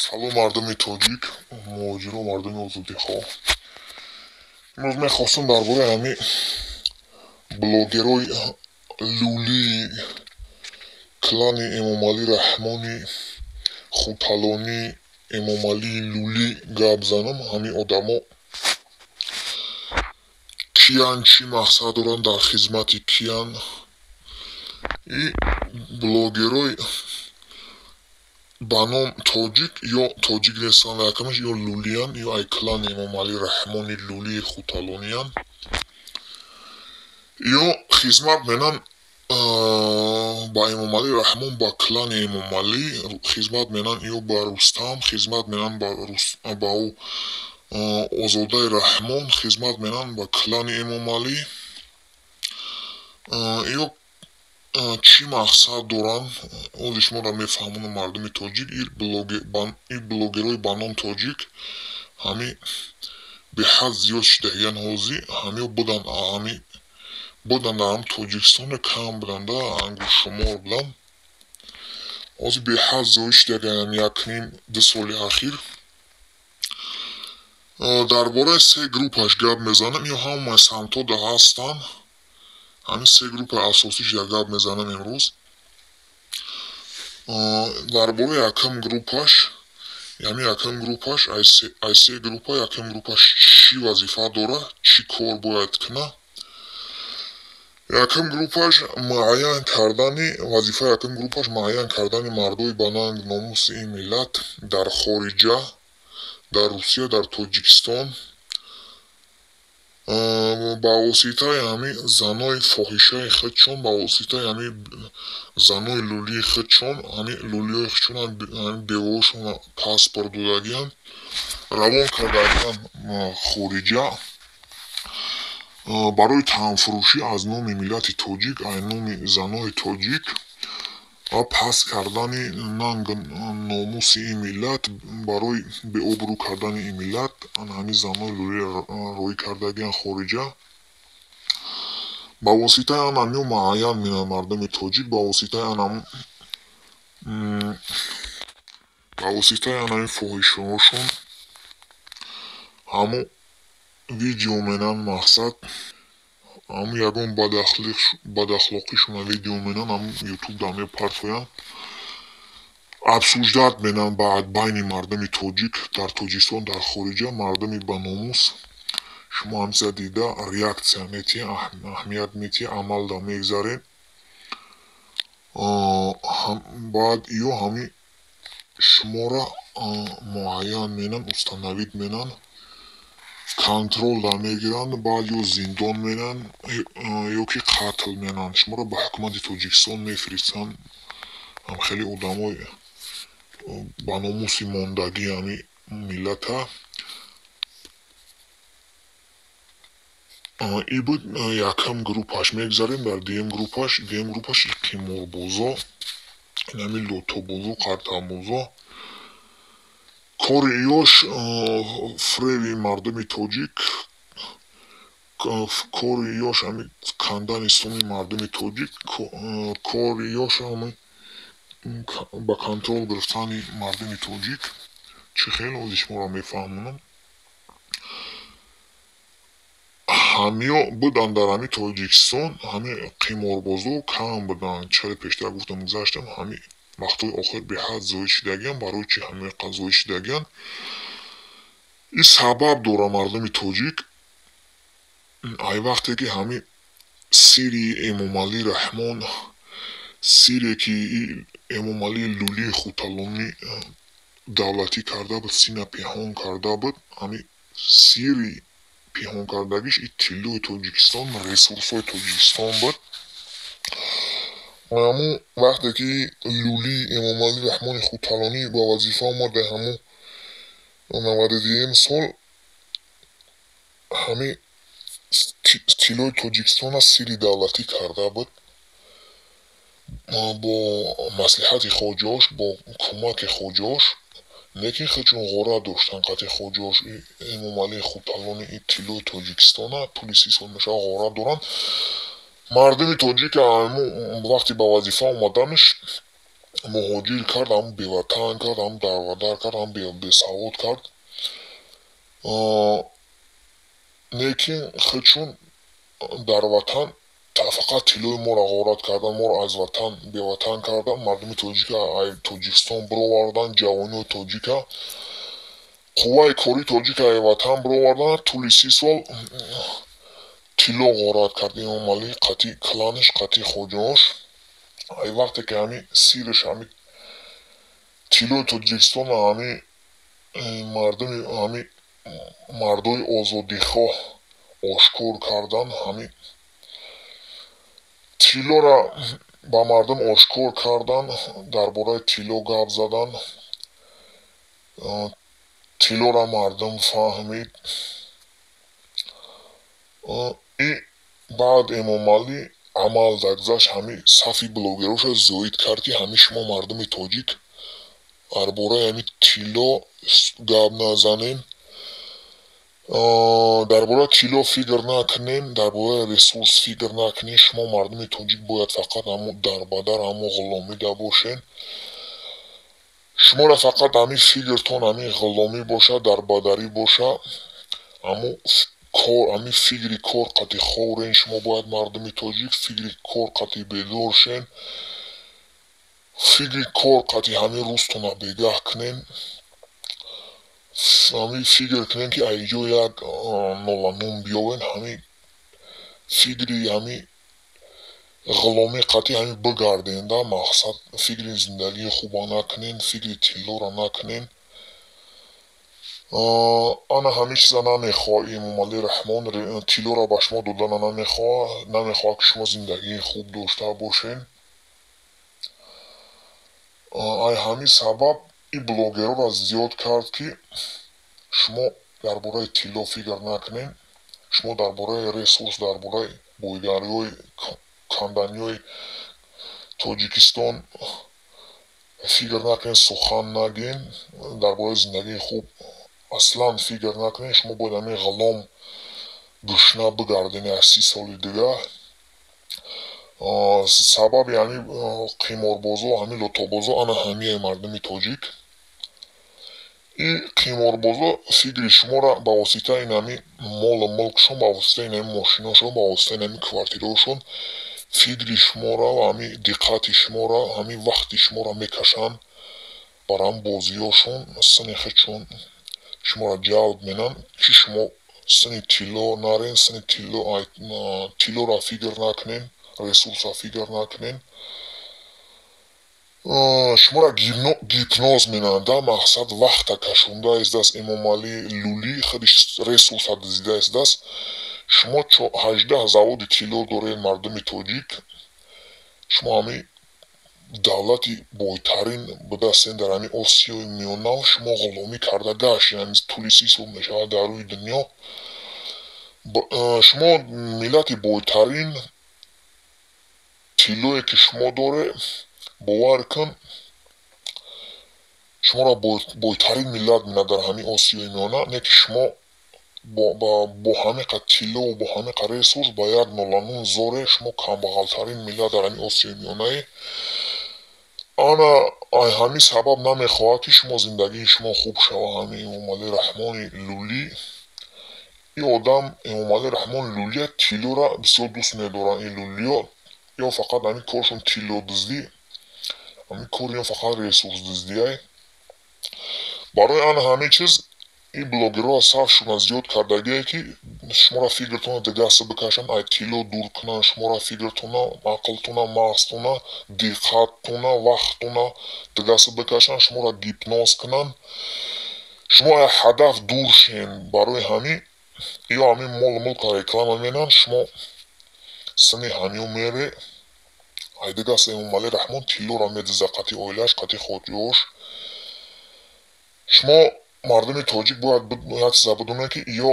Салом, мардуми тоҷик, муҳоҷиро, мардуми озодихоҳ. Имрӯз мехостам дар бораи ҳамин блогерҳои лулии клани Эмомалӣ Раҳмони Хуталонӣ, Эмомалии лулӣ гап занам. Ҳамин одамо киян, чӣ мақсад доранд, дар хизмати киян? И блогерҳои ба ном тоҷик ё тоҷик нестанд, якамаш ё лулиян, ё ай клани Эмомалӣ Раҳмони лулии Хуталониян, ё хизмат менан ба Эмомалӣ Раҳмон, ба клани Эмомалӣ хизмат менан, ё ба Рустам хизмат менан, ба ӯ Озодаи Раҳмон хизмат менан, ба клани Эмомалӣ. Ё чӣ мақсад доранд, ози шуморо мефаҳмонам, мардуми тоҷик. Ин блогерҳои ба ном тоҷик ҳамин беҳад зиёд шудагиян ҳозир. Ҳамиҳо буданд, ҳами буданд дар ҳам Тоҷикистоне, кам буданда, ангуштшумор буданд. Ҳозир беҳад зиёд шудагиян якним ду соли ахир. Дар бораи се группаш гап мезанам, ё ҳамаи самтҳо ҳастанд. Ҳамин се группаи асосиш я гап мезанам имрӯз. Дар бораи якум группаш, ҳамин якум группаш, ай се группа якум группаш чӣ вазифа дорад, чӣ кор бояд кунад? Якум группаш муайян кардани вазифаи якум группаш муайян кардани мардои ба нанг номуси ин миллат дар хориҷа, дар Русия, дар Тоҷикистон, ба воситаи ҳамин занои фоҳишаи худшон, ба воситаи ҳамин занои лулии худшон, ҳамин лулиҳои худшон, ҳамин бевоҳошон паспорт додагиянд, равон кардагиянд хориҷа барои таъмфурӯшӣ аз номи миллати тоҷик, аз номи занои тоҷик ва паст кардани нанг номуси ин миллат, барои беобрӯ кардани ин миллат ҳамин занои лулӣ роҳӣ кардагиянд хориҷа. Ба воситаи ан ҳамиҳо муайян менанд мардуми тоҷик, ба воситаи ан ба воситаи ан ҳамин фоҳишаҳошон ҳамун видео менанд, мақсад ҳамун ягон бадахлоқишона видео менанд, ҳамун ютубда мепартоянд, обсуждать менанд баъд байни мардуми тоҷик дар Тоҷикистон, дар хориҷа. Мардуми баномус шумо ҳамчиза дида реаксия метиҳед, аҳамият метиҳед, амалда мегзаред. Баъд ё ҳамин шуморо муайян менанд, установить менанд, контролда мегиранд, баъд ё зиндон менанд, ё ки қатл менанд, шуморо ба ҳукумати Тоҷикистон мефиристанд. Ҳам хеле одамои ба номуси мондагии ҳамин миллата. И буд якам группаш. Мегзарем дар дуюм группаш. Дуюм группаш қиморбозо, ҳамин лотобозо, қартанбозо. Кори ёш фреби мардуми тоҷик, кори ёш ҳамин кандани суми мардуми тоҷик, кори ёш ҳамин ба контрол гирифтани мардуми тоҷик. Чӣ хел, ози шуморо мефаҳмонам. Ҳамиҳо буданд дар ҳамин Тоҷикистон, ҳамин қиморбозо кам буданд. Чаро пештар гуфтам, гузаштам, ҳамин вақтҳои охир беҳад зоид шудагиянд. Барои чӣ ҳамин қадр зоид шудагиянд? Ин сабаб дорад, мардуми тоҷик. Ай вақте ки ҳамин сири Эмомалӣ Раҳмон, сире ки Эмомалии лулии Хуталонӣ давлатӣ карда буд, сина пинҳон карда буд, ҳамин сири пинҳон кардагиш ин тиллои Тоҷикистон, ресурсҳои Тоҷикистон буд. Ҳамун вақте ки лулии Эмомалӣ Раҳмони Хуталонӣ ба вазифа омад дар ҳамун 92-юм сол, ҳамин тиллои Тоҷикистона сири давлатӣ карда буд бо маслиҳати хоҷаош, бо кӯмаки хоҷаош. Лекин худшон ғорат доштанд қатъи хоҷаош Эмомалии Хуталони ин тиллои Тоҷикистона тӯли 30 сол мешавад ғорат доранд. Мардуми тоҷик вақте ба вазифа омаданаш муҳоҷир кард, ҳамун беватан кард, ҳамун дарвадар кард, ҳамун бесавод кард. Лекин худшун дар ватан фақат тиллои моро ғорат кардан, моро аз ватан беватан кардан, мардуми тоҷика Тоҷикистон бировардан, ҷавонои тоҷика, қувваи кори тоҷика ай ватан бировардан, тӯли 30 сол тилло ғорат кард Эмомалӣ қатъи кланаш, қатъи хоҷаош. Ай вақте ки ҳами сираш ҳами тиллои Тоҷикистона ҳами мардуми ҳами мардои озодихоҳ ошкор кардан, ҳами тиллора ба мардум ошкор кардан, дар бораи тилло гап задан, тиллора мардум фаҳмид. И баъд Эмомалӣ амал дагзашт, ҳами сафи блогероша зоид кард, ки ҳами шумо мардуми тоҷик дар бораи ҳами тилло гап назанен, дар бораи тилло фикр накунен, дар бораи ресурс фикр накунен. Шумо мардуми тоҷик бояд фақат ҳамо дарбадар, ҳамо ғуломида бошен. Шуморо фақат ҳамин фикртон ҳамин ғуломӣ боша, дарбадарӣ боша, ҳамо кор, ҳамин фикри кор қати ховрен. Шумо бояд мардуми тоҷик фикри кор қати бедор шен, фикри кор қати ҳамин рӯзтона бегаҳ кунен, ҳамин фикр кунен, ки айҷо як ноланун биёвен, ҳамин фикри ҳамин ғуломӣ қати ҳамин бигарден да мақсад фикри зиндагии хуба накунен, фикри тиллоро накунен. Ана ҳамин чиза намехоҳад Эмомалӣ Раҳмон, тиллоро ба шумо додана намехоҳад, намехоҳад, ки шумо зиндагии хуб дошта бошен. Ай ҳамин сабаб ин блогерҳоро зиёд кард, ки шумо дар бораи тилло фикр накунен, шумо дар бораи ресурс, дар бораи бойгариҳои канданиҳои Тоҷикистон фикр накунен, сухан нагӯен, дар бораи зиндагии хуб аслан фикр накунен. Шумо бояд ҳамин ғулом гушна бигарден аз 30 соли дигар. Сабаби ҳамин қиморбозо, ҳамин лотобозо ана ҳамияи мардуми тоҷик. Ин қиморбозо фикри шуморо ба воситаи ин ҳамин молу мулкшон, ба воситаи ин ҳамин мошиношон, ба воситаи ин ҳамин квартираҳошон фикри шуморо ва ҳамин диққати шуморо, ҳамин вақти шуморо мекашанд бар ҳамин бозиҳошон, сини худшон шуморо ҷалб менанд, ки шумо сини тилло нарен, сини тиллоро фикр накунен, ресурсро фикр накунен. Шуморо гипноз менанд да мақсад вақта кашонда истааст Эмомалӣ лулӣ, худиш ресурса дизида истааст. Шумо 18 заводи тилло доред мардуми тоҷик. Шумо ҳамин давлати бойтарин будастен дар ҳамин Осиёи Миёна. Шумо ғуломӣ карда гаштед, ҳамин тӯли 30 сол мешавад дар рӯи дунё. Шумо миллати бойтарин, тиллое ки шумо доред, бовар кун, шуморо бойтарин миллат менад дар ҳамин Осиёи Миёна. Не ки шумо бо ҳамин қад тиллову бо ҳамин қад ресурс ба як ноланун зоре, шумо камбағалтарин миллат дар ҳамин Осиёи Миёнае. Ана ай ҳамин сабаб намехоҳад, ки шумо зиндагии шумо хуб шава. Ҳамин Эмомалӣ Раҳмони лулӣ, ин одам Эмомалӣ Раҳмон лулия тиллоро бисёр дӯст медоранд. Ин лулиё ё фақат ҳамин коршон тиллодуздӣ, ҳамин кори ё фақат ресурсдуздиай. Барои ана ҳамин чиз ин блогерҳо сафшона зиёд кардагие, ки шуморо фикртона дигаста бикашанд, ай тилло дур кунанд, шуморо фикртона, ақлтона, мағзтона, диққаттона, вақттона дигаста бикашанд, шуморо гипноз кунанд, шумо ай ҳадаф дур шен. Барои ҳамин ё ҳамин молу мулка реклама менанд, шумо сини ҳамиё мере. Ай дигаста Эмомалӣ Раҳмон тиллоро медиза қати оилааш, қати хоҷиҳош. Шумо мардуми тоҷик бояд як чиза бидонед, ки ё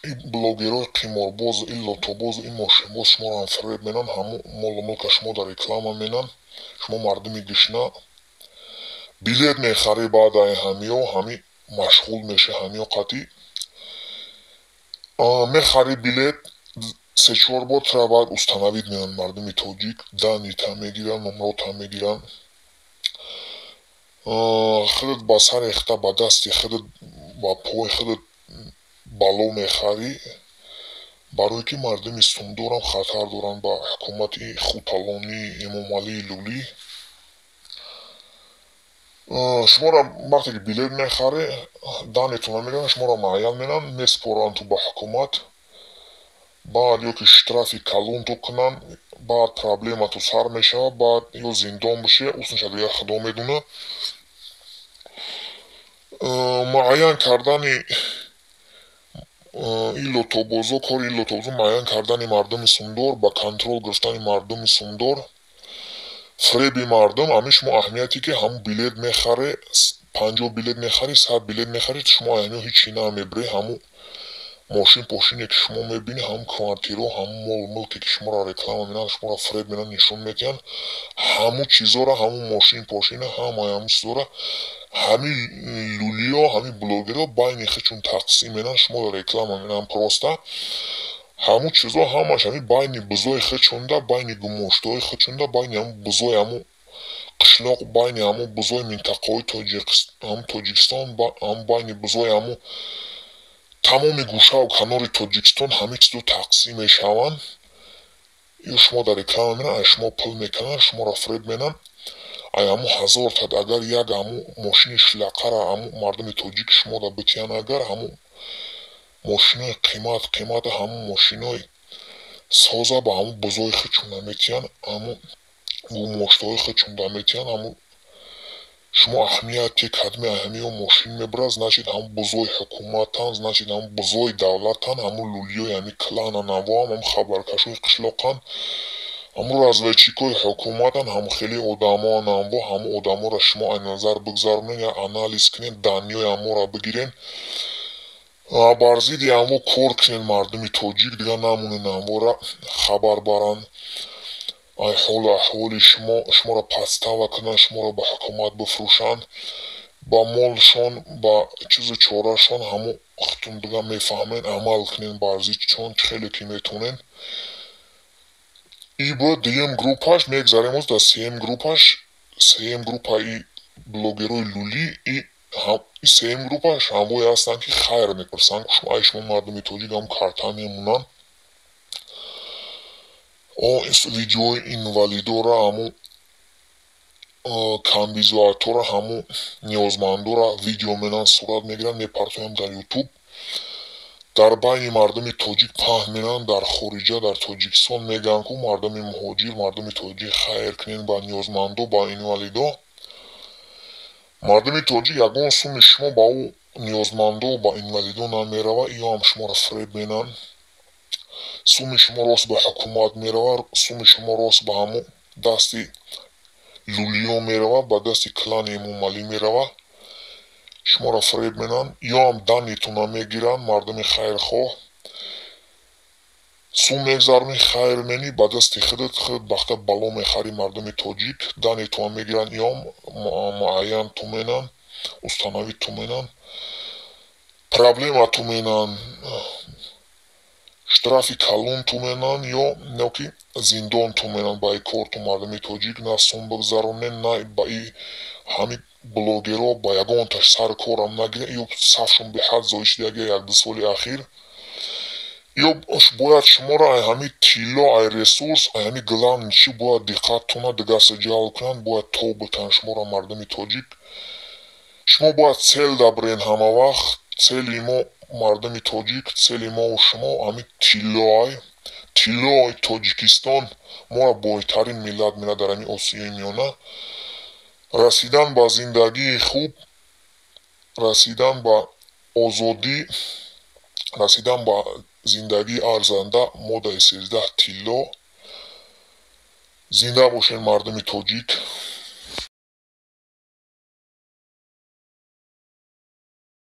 ин блогерҳои қиморбоз, ин лотобоз, ин мошинбоз шуморо ҳам фиреб менанд, ҳамун молу мулка шумо дар реклама менанд. Шумо мардуми гушна билет мехарӣ, баъд ай ҳамиё ҳамин машғул мешӣ, ҳамиё қатъӣ мехарӣ билет 3-4 бор, тра баъд установить меоянд мардуми тоҷик, данныйта мегиранд, номрота мегиранд. Худат ба сари худта, ба дасти худат, ба пои худат бало мехарӣ, барое ки мардуми сумдорам хатар доранд ба ҳукумати хуталонии Эмомалии Лулӣ. Шуморо вақте ки билет мехарӣ, данетона мегиранд, шуморо муайян менанд, месупоранд ту ба ҳукумат. Баъд ё ки штрафи калон ту кунанд, баъд проблема ту сар мешавад, баъд ё зиндон бишӣ, усунша дигар худо медонад. Муайян кардани ин лотобозо, кори ин лотобозо муайян кардани мардуми сумдор, ба контрол гирифтани мардуми сумдор, фреби мардум. Ҳамин шумо аҳамияте ки ҳамун билет мехаре, 50 билет мехарӣ, 100 билет мехарӣ, шумо ҳамин ҳеҷ намебарӣ. Ҳамун мошин пошине ки шумо мебинӣ, ҳамун квартирао, ҳамун молу мулке ки шуморо реклама менанд, шуморо фреб менанд, нишон медиҳанд, ҳамун чизоро, ҳамун мошин пошина, ҳамаи ҳамун чизоро ҳамин лулиё, ҳамин блогерҳо байни худшон тақсим менанд, шуморо реклама менанд. Просто ҳамун чизо ҳамаш ҳамин байни бузои худшонда, байни гумоштаҳои худшонда, байни ҳамун бузои ҳамун қишлоқ, байни ҳамун бузои минтақаҳои ҳамун Тоҷикистон, ҳамун байни бузои ҳамун тамоми гӯшаву канори Тоҷикистон ҳамин чизо тақсим мешаванд. Ё шумо дар реклама менанд, ай шумо пул мекунанд, шуморо фреб менанд. Ай ҳамун ҳазорта агар як ҳамун мошини шлақара ҳамун мардуми тоҷик шуморо битиҳанд, агар ҳамун мошинои қимат қимата, ҳамун мошинои соза ба ҳамун бузои худшон метиҳанд, ҳамун гумоштаҳои худшон метиҳанд. Ҳамун шумо аҳамияте кадми ҳамиё мошин мебарад, значит ҳамун бузои ҳукуматан, значит ҳамун бузои давлатан, ҳамун лулиёи ҳамин клана навоам, ҳамун хабаркашои қишлоқан, ҳамун разведчикои ҳукуматан, ҳамун хеле одамоан анво. Ҳамун одаморо шумо ай назар бигзаронед, я анализ кунед, данныеи ҳамонро бигирен, бар зидди анво кор кунед. Мардуми тоҷик дигар намонед анвора хабар баранд, ай ҳолу аҳволи шумо, шуморо подстава кунанд, шуморо ба ҳукумат бифурӯшанд, ба молшон, ба чизу чорашон. Ҳамун худтон дигар мефаҳмед, амал кунед бар зиддшон чӣ хеле ки метавонед. И бояд дуюм группаш мегзарем, оз дар сеюм группаш. Сеюм группаи блогерои лулӣ и сеюм группаш ҳамвое ҳастанд, ки хайр мепурсанд ай шумо мардуми тоҷик, ҳам карта мемонанд, видеои инвалидора, ҳамун камбизоатора, ҳамун ниёзмандора видео менанд, сурат мегиранд, мепартоянд дар Ютуб, дар байни мардуми тоҷик паҳн менанд. Дар хориҷа, дар Тоҷикистон мегӯянд, ку мардуми муҳоҷир, мардуми тоҷик, хайр кунед ба ниёзмандо, ба инвалидо. Мардуми тоҷик, ягон суми шумо ба ӯ ниёзмандо, ба инвалидо намерава. Ё ҳам шуморо фреб менанд. Суми шумо рост ба ҳукумат мерава, суми шумо рост ба ҳамун дасти лулиё мерава, ба дасти клани Эмомалӣ мерава. Шуморо фреб менанд, ё ҳам данныетона мегиранд. Мардуми хайрхоҳ, сум мегзаронӣ, хайр менӣ ба дасти худат, худат бахта бало мехарӣ. Мардуми тоҷик, данныетона мегиранд, ё муайян ту менанд, установить ту менанд, проблема ту менанд, штрафи калон ту менанд ё ё ки зиндон ту менанд. Ба и корту, мардуми тоҷик, на сум бигзаронед, на ба и ҳамин блогерҳо ба ягонташ сари корам нагиред. Ё сафшон беҳад зоид шидаги як-ду соли ахир. Ё бояд шуморо ай ҳамин тилло, ай ресурс, ай ҳамин главный чӣ бояд диққаттона дигарса ҷалб кунанд, бояд тоб битанд шуморо. Мардуми тоҷик, шумо бояд цель дабрен ҳама вақт. Цели мо, мардуми тоҷик, цели мову шумо ҳамин тиллоай, тиллои Тоҷикистон моро бойтарин миллат менад дар ҳамин Осиёи Миёна. Расидан ба зиндагии хуб, расидан ба озодӣ, расидан ба зиндагии арзанда моддаи 13 тилло. Зинда бошед, мардуми тоҷик.